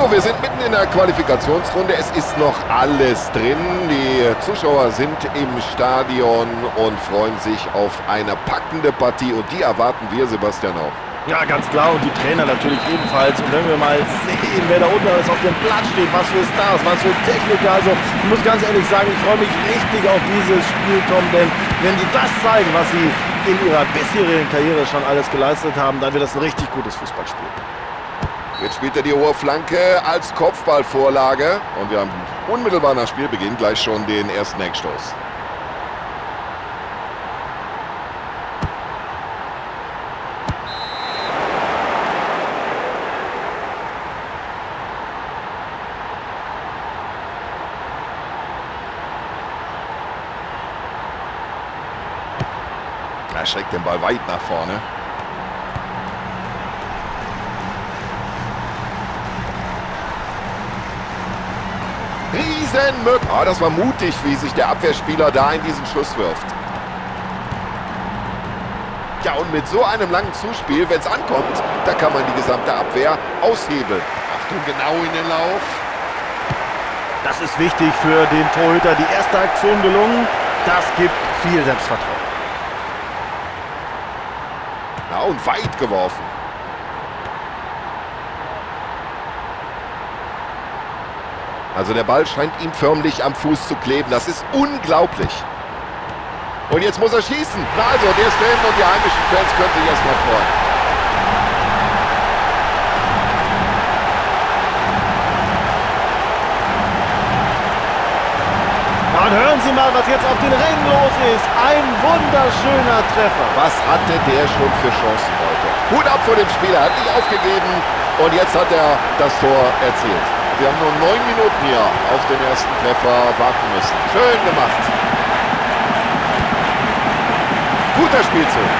So, wir sind mitten in der Qualifikationsrunde. Es ist noch alles drin. Die Zuschauer sind im Stadion und freuen sich auf eine packende Partie. Und die erwarten wir, Sebastian, auch. Ja, ganz klar. Und die Trainer natürlich ebenfalls. Und wenn wir mal sehen, wer da unten alles auf dem Platz steht, was für Stars, was für Techniker. Also, ich muss ganz ehrlich sagen, ich freue mich richtig auf dieses Spiel, Tom. Denn wenn die das zeigen, was sie in ihrer bisherigen Karriere schon alles geleistet haben, dann wird das ein richtig gutes Fußballspiel. Jetzt spielt er die hohe Flanke als Kopfballvorlage. Und wir haben unmittelbar nach Spielbeginn gleich schon den ersten Eckstoß. Er schreckt den Ball weit nach vorne. Riesenmöck. Ah, das war mutig, wie sich der Abwehrspieler da in diesen Schuss wirft. Ja, und mit so einem langen Zuspiel, wenn es ankommt, da kann man die gesamte Abwehr aushebeln. Achtung, genau in den Lauf. Das ist wichtig für den Torhüter. Die erste Aktion gelungen. Das gibt viel Selbstvertrauen. Ja, und weit geworfen. Also der Ball scheint ihm förmlich am Fuß zu kleben. Das ist unglaublich. Und jetzt muss er schießen. Na also, der ist drin und die heimischen Fans können sich erstmal freuen. Und hören Sie mal, was jetzt auf den Rängen los ist. Ein wunderschöner Treffer. Was hatte der schon für Chancen heute? Hut ab vor dem Spieler, hat nicht aufgegeben. Und jetzt hat er das Tor erzielt. Wir haben nur 9 Minuten hier auf den ersten Treffer warten müssen. Schön gemacht. Guter Spielzug.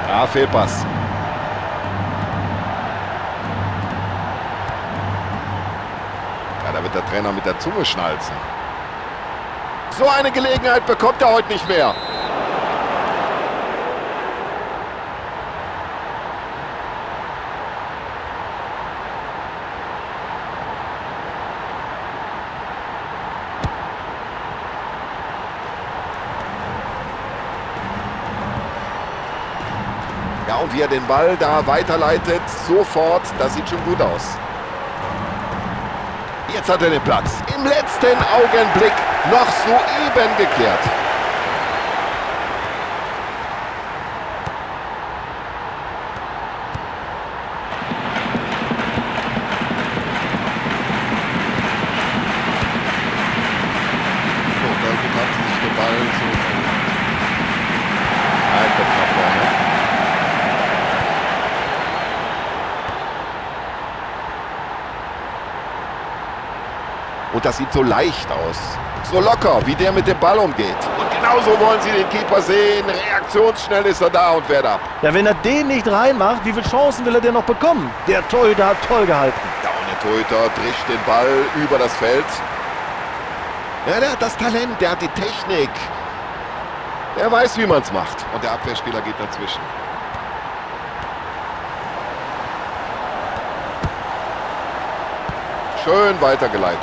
Ja, Fehlpass. Ja, da wird der Trainer mit der Zunge schnalzen. So eine Gelegenheit bekommt er heute nicht mehr. Ja, und wie er den Ball da weiterleitet, sofort, das sieht schon gut aus. Jetzt hat er den Platz. Im letzten Augenblick noch soeben geklärt. So, damit hat sich der Ball zurückerobert. Er kommt nach vorne. Und das sieht so leicht aus. So locker, wie der mit dem Ball umgeht. Und genauso wollen sie den Keeper sehen. Reaktionsschnell ist er da und wehrt ab. Ja, wenn er den nicht reinmacht, wie viele Chancen will er denn noch bekommen? Der Torhüter hat toll gehalten. Ja, und der Torhüter drischt den Ball über das Feld. Ja, der hat das Talent, der hat die Technik. Der weiß, wie man's macht. Und der Abwehrspieler geht dazwischen. Schön weitergeleitet.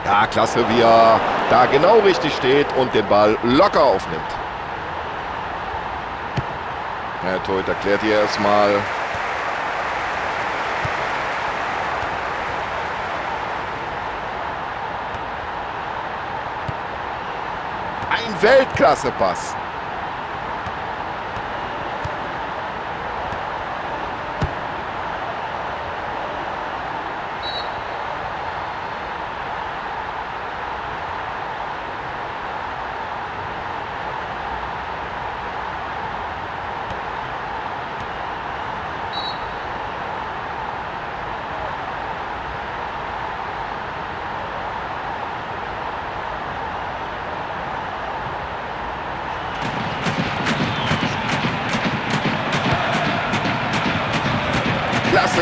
Ja, klasse, wie er da genau richtig steht und den Ball locker aufnimmt. Herr Torhüter klärt hier erstmal. Ein Weltklasse-Pass.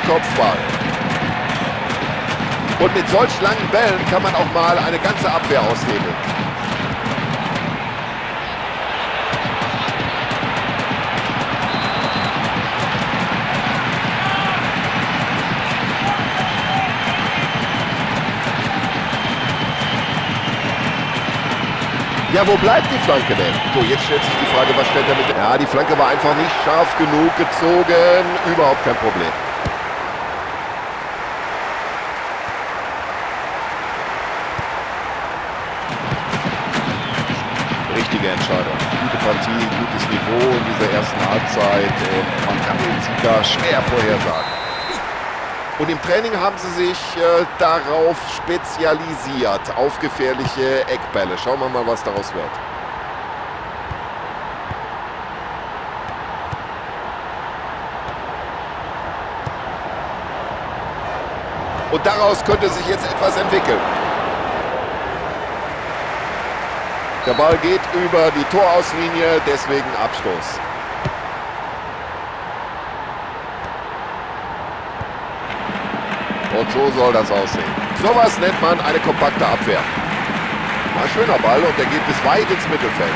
Kopfball. Und mit solch langen Bällen kann man auch mal eine ganze Abwehr aushebeln. Ja, wo bleibt die Flanke denn? So, jetzt stellt sich die Frage, was stellt er mit... Ja, die Flanke war einfach nicht scharf genug gezogen. Überhaupt kein Problem. Richtige Entscheidung. Gute Partie, gutes Niveau in dieser ersten Halbzeit. Und man kann den Sieger schwer vorhersagen. Und im Training haben sie sich darauf spezialisiert, auf gefährliche Eckbälle. Schauen wir mal, was daraus wird. Und daraus könnte sich jetzt etwas entwickeln. Der Ball geht über die Torauslinie, deswegen Abstoß. Und so soll das aussehen. Sowas nennt man eine kompakte Abwehr. Mal schöner Ball und der geht bis weit ins Mittelfeld.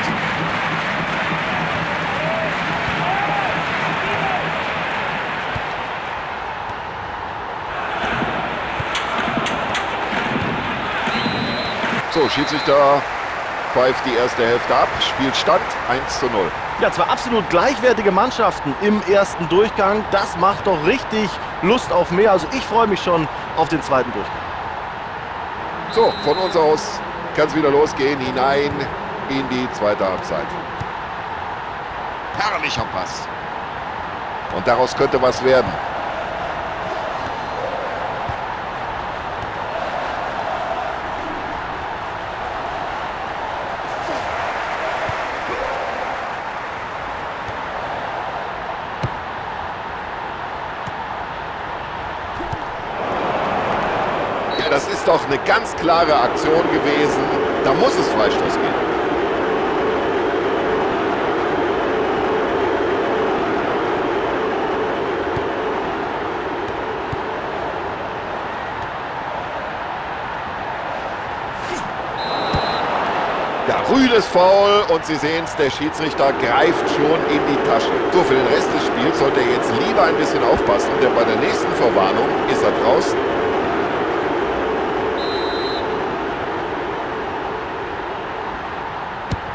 So, Schiedsrichter pfeift die erste Hälfte ab. Spielstand 1:0. Ja, zwei absolut gleichwertige Mannschaften im ersten Durchgang. Das macht doch richtig Lust auf mehr. Also ich freue mich schon auf den zweiten Durchgang. So, von uns aus kann es wieder losgehen, hinein in die zweite Halbzeit. Herrlicher Pass. Und daraus könnte was werden. Das ist doch eine ganz klare Aktion gewesen. Da muss es Freistoß geben. Ja, rüdes Foul und Sie sehen es, der Schiedsrichter greift schon in die Tasche. So, für den Rest des Spiels sollte er jetzt lieber ein bisschen aufpassen, denn bei der nächsten Verwarnung ist er draußen.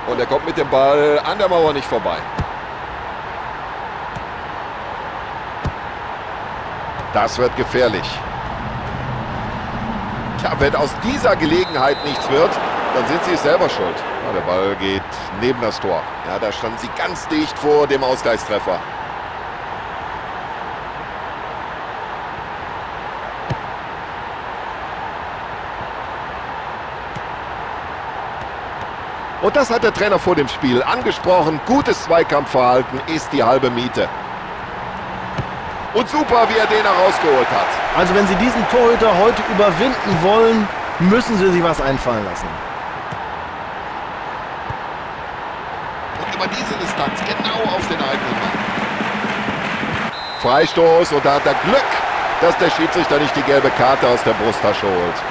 Und er kommt mit dem Ball an der Mauer nicht vorbei. Das wird gefährlich. Tja, wenn aus dieser Gelegenheit nichts wird, dann sind sie es selber schuld. Ja, der Ball geht neben das Tor. Ja, da standen sie ganz dicht vor dem Ausgleichstreffer. Und das hat der Trainer vor dem Spiel angesprochen. Gutes Zweikampfverhalten ist die halbe Miete. Und super, wie er den herausgeholt hat. Also wenn Sie diesen Torhüter heute überwinden wollen, müssen Sie sich was einfallen lassen. Und über diese Distanz genau auf den eigenen Mann. Freistoß und da hat er Glück, dass der Schiedsrichter nicht die gelbe Karte aus der Brusttasche holt.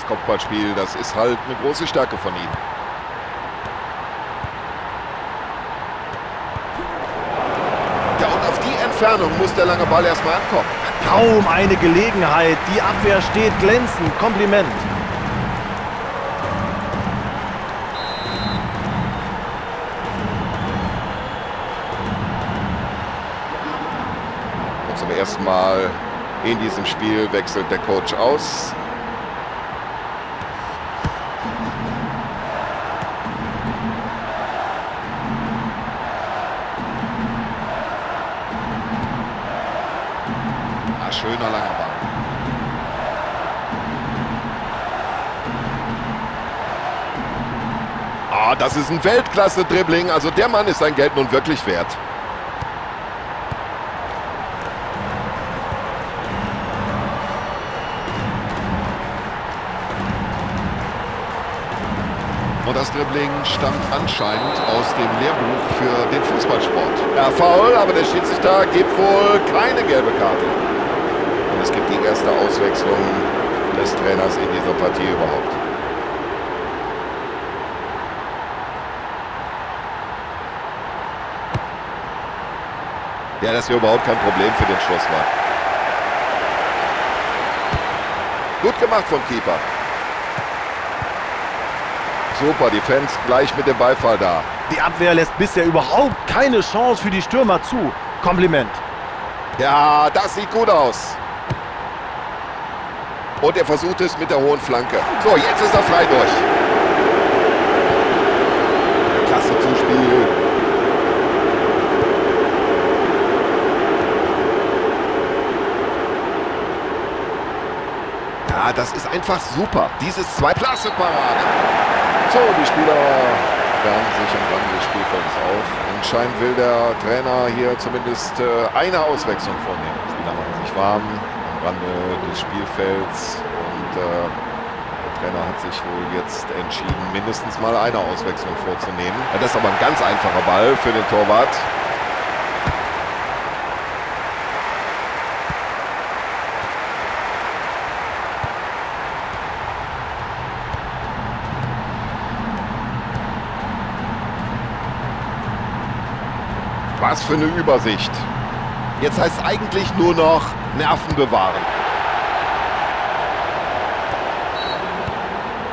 Kopfballspiel, das ist halt eine große Stärke von ihm. Ja, und auf die Entfernung muss der lange Ball erstmal ankommen. Kaum eine Gelegenheit. Die Abwehr steht glänzend. Kompliment. Und zum ersten Mal in diesem Spiel wechselt der Coach aus. Schöner langer Ball. Ah, das ist ein Weltklasse-Dribbling. Also der Mann ist sein Geld nun wirklich wert. Und das Dribbling stammt anscheinend aus dem Lehrbuch für den Fußballsport. Ja, faul, aber der Schiedsrichter gibt wohl keine gelbe Karte. Und es gibt die erste Auswechslung des Trainers in dieser Partie überhaupt. Ja, das ist ja überhaupt kein Problem für den Schlussmann. Gut gemacht vom Keeper. Super, die Fans gleich mit dem Beifall da. Die Abwehr lässt bisher überhaupt keine Chance für die Stürmer zu. Kompliment. Ja, das sieht gut aus. Und er versucht es mit der hohen Flanke. So, jetzt ist er frei durch. Klasse Zuspiel. Ja, das ist einfach super. Dieses zwei Klasse Parade. So, die Spieler wärmen sich am Rande des Spielfeldes auf. Anscheinend will der Trainer hier zumindest eine Auswechslung vornehmen. Die Spieler machen sich warm am Rande des Spielfelds. Und der Trainer hat sich wohl jetzt entschieden, mindestens mal eine Auswechslung vorzunehmen. Ja, das ist aber ein ganz einfacher Ball für den Torwart. Was für eine Übersicht. Jetzt heißt es eigentlich nur noch Nerven bewahren.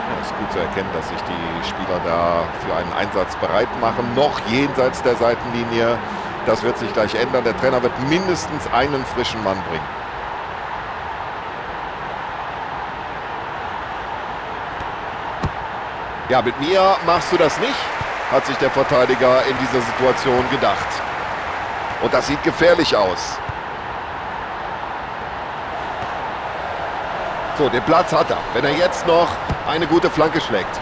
Ja, ist gut zu erkennen, dass sich die Spieler da für einen Einsatz bereit machen. Noch jenseits der Seitenlinie. Das wird sich gleich ändern. Der Trainer wird mindestens einen frischen Mann bringen. Ja, mit mir machst du das nicht, hat sich der Verteidiger in dieser Situation gedacht. Und das sieht gefährlich aus. So, den Platz hat er. Wenn er jetzt noch eine gute Flanke schlägt.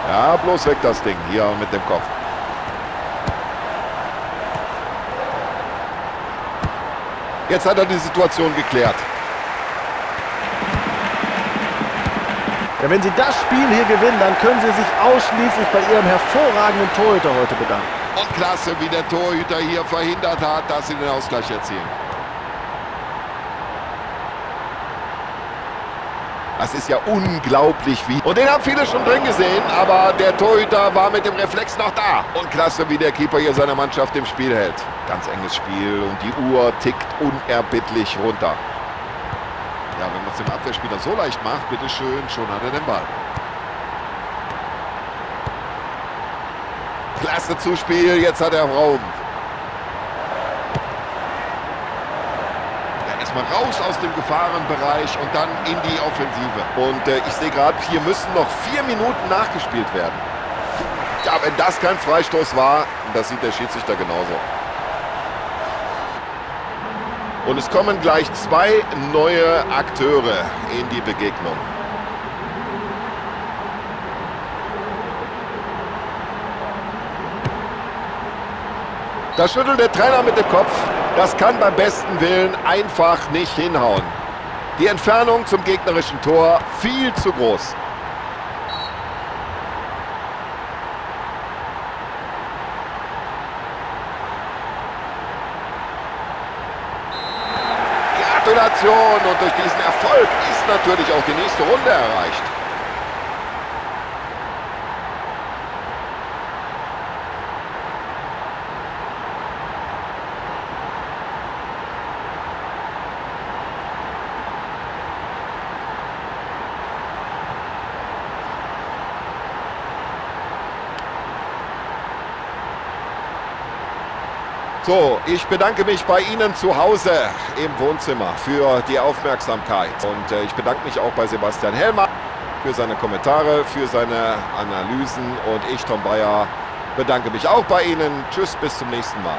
Ja, bloß weg das Ding hier mit dem Kopf. Jetzt hat er die Situation geklärt. Ja, wenn Sie das Spiel hier gewinnen, dann können Sie sich ausschließlich bei Ihrem hervorragenden Torhüter heute bedanken. Und klasse, wie der Torhüter hier verhindert hat, dass sie den Ausgleich erzielen. Das ist ja unglaublich, wie... Und den haben viele schon drin gesehen, aber der Torhüter war mit dem Reflex noch da. Und klasse, wie der Keeper hier seine Mannschaft im Spiel hält. Ganz enges Spiel und die Uhr tickt unerbittlich runter. Ja, wenn man es dem Abwehrspieler so leicht macht, bitteschön, schon hat er den Ball. Klasse Zuspiel, jetzt hat er Raum. Ja, erstmal raus aus dem Gefahrenbereich und dann in die Offensive. Und ich sehe gerade, hier müssen noch 4 Minuten nachgespielt werden. Ja, wenn das kein Freistoß war, das sieht der Schiedsrichter genauso. Und es kommen gleich 2 neue Akteure in die Begegnung. Da schüttelt der Trainer mit dem Kopf. Das kann beim besten Willen einfach nicht hinhauen. Die Entfernung zum gegnerischen Tor viel zu groß. Gratulation! Und durch diesen Erfolg ist natürlich auch die nächste Runde erreicht. So, ich bedanke mich bei Ihnen zu Hause im Wohnzimmer für die Aufmerksamkeit. Und ich bedanke mich auch bei Sebastian Hellmann für seine Kommentare, für seine Analysen. Und ich, Tom Bayer, bedanke mich auch bei Ihnen. Tschüss, bis zum nächsten Mal.